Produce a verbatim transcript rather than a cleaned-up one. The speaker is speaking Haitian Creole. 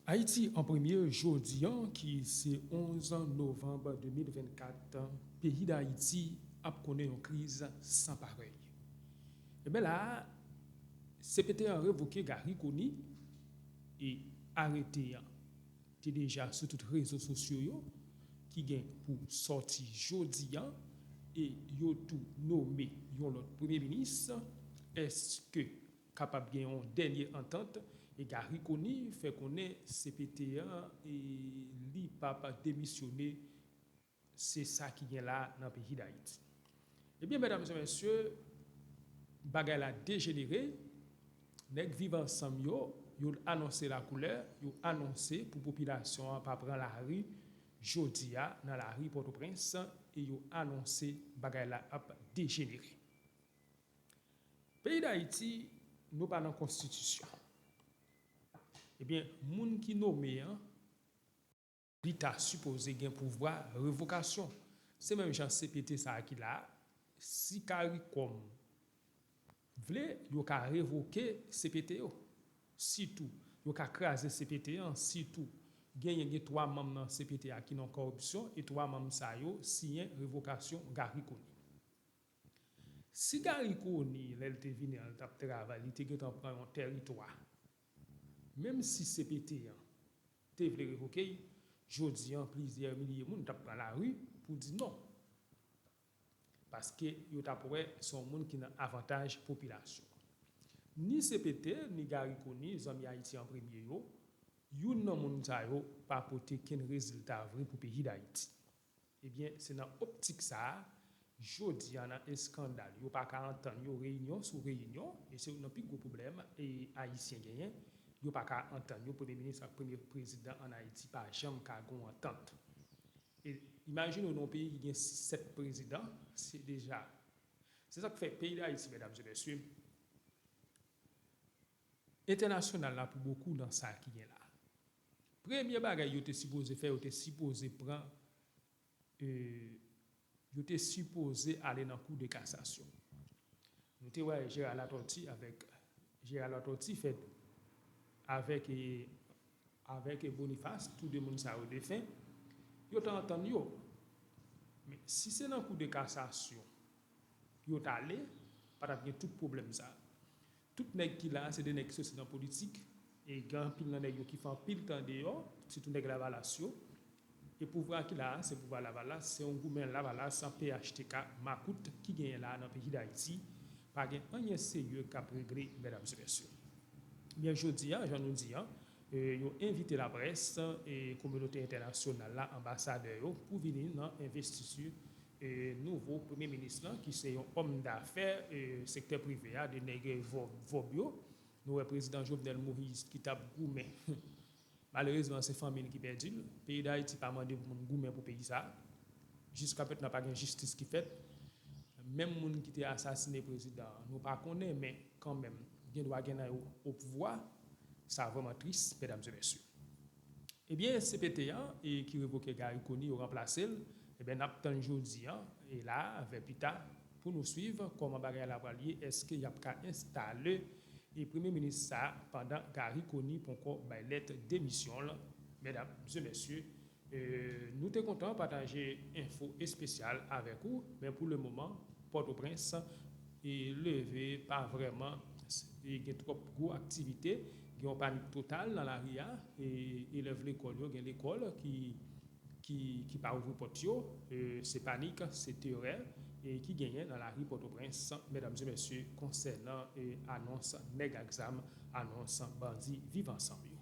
Ayiti an premye, jodi an ki se onz novanm de mil vennkat, peyi Dayiti ap konnen yon kriz san parèy. Ebyen la a, C P T an revoke Garry Conille e arete an te deja sou tout rezo sosyo yo ki gen pou sòti jodi an e yo tou nome yon lòt premye minis. Èske kapab gen yon dènye antant e Garry Conille fè konnen C P T an e li p ap demisyone. Se sa ki gen la nan peyi Dayiti. Ebyen medam e mesye, bagay la dejenere. Nèg Viv Ansanm yo, yo anonse lakoulè, yo anonse pou popilasyon an pa pran lari jodi a nan lari Pòtoprens e yo anonse bagay la ap dejenere. Peyi Dayiti, nou pa nan konstitisyon. Ebyen, moun ki nome an, li ta sipoze gen pouvwa revokasyon. Se menm jan C P T sa a ki la a, si Caricom vle, yo ka revoke C P T yo. Sitou, yo ka kraze C P T an, sitou genyen gen twa manm nan C P T a ki nan kòripsyon e twa manm sa yo siyen revokasyon Garry Conille. Si Garry Conille, lè l te vini an, l t ap travay, li te gentan pran yon tèritwa, menm si C P T an te vle revoke l, jodi an plizyè milye moun t ap pran lari pou di non. Paske yo t ap wè se yon moun ki nan avantaj popilasyon. Ni C P T, ni Garry Conille, zanmi Ayiti an premye yo, youn nan moun sa yo pa pote kenn rezilta vre pou peyi Dayiti. Ebyen, se nan optik sa a, jodi a nan eskandal, yo pa ka antann yo reyinyon sou reyinyon, e se youn nan pi gwo pwoblèm e Ayisyen genyen, yo pa ka antann yo, premye minis ak premye prezidan ann Ayiti pa janm ka gen yon antant. E imajine w nan yon peyi ki gen sis, sèt prezidan, se deja, se sa k fè peyi Dayiti, medam e mesye, entènasyonal la pou bokou nan sa ki gen la. Premye bagay yo te sipoze fè, yo te sipoze pran, e, yo te sipoze ale nan kou de kasasyon. Nou te wè Gérard Latortue avèk, Gérard Latortue fè avèk, e, avèk Boniface, tou de moun sa yo defen, yo t antann yo. Men si se nan kou de kasasyon yo t ale, pa t ap gen tout pwoblèm sa a. Tout nèg ki la a, se de nèg ki soti nan politik, e gen anpil nan nèg yo ki fè anpil tan deyò, sitou nèg Lavalas yo. E pouvwa ki la a, se pouvwa Lavalas, se yon goumen Lavalas, P H T K, makout ki genyen la a nan peyi Dayiti. Pa gen anyen serye k ap regle, medam e mesye. Byen, jodi a, jan nou di a, e, yo envite laprès e kominote entènasyonal la, anbasadè yo, pou vini nan envestiti e nouvo premye minis lan, ki se yon òm dafè e sektè prive a, de nèg vòb, vòb yo. Nou wè prezidan Jovenel Moïse ki t ap goumen. Malerezman, se fanmi l ki pèdi l. Peyi Dayiti pa mande pou moun goumen pou peyi sa a. Jiska mentnan, pa gen jistis ki fèt. Menm moun ki te asasine prezidan an, nou pa konnen, men kanmenm, gen dwa gen nan yo o pouvwa. Sa vrèman tris, medam e mesye. Ebyen, C P T an, e ki revoke Garry Conille, yo ranplase l. Ebyen, n ap tann jodi an, e la, vè pita, pou nou swiv kòman bagay la pral ye, èske y ap ka enstale e premye minis sa a pandan Garry Conille poko bay lèt demisyon l, medam e mesye. E, nou te kontan pataje enfo espesyal avèk ou, men pou le moman, Pòtoprens e leve pa vrèman e gen twòp gwo aktivite, gen yon panik total nan lari a, e elèv lekòl yo, gen lekòl ki, ki, ki pa ouvri pòt yo, e se panik, se terè e ki genyen nan lari Pòtoprens, medam e mesye, konsènan e anons nèg ak zam, anons bandi Viv Ansanm yo.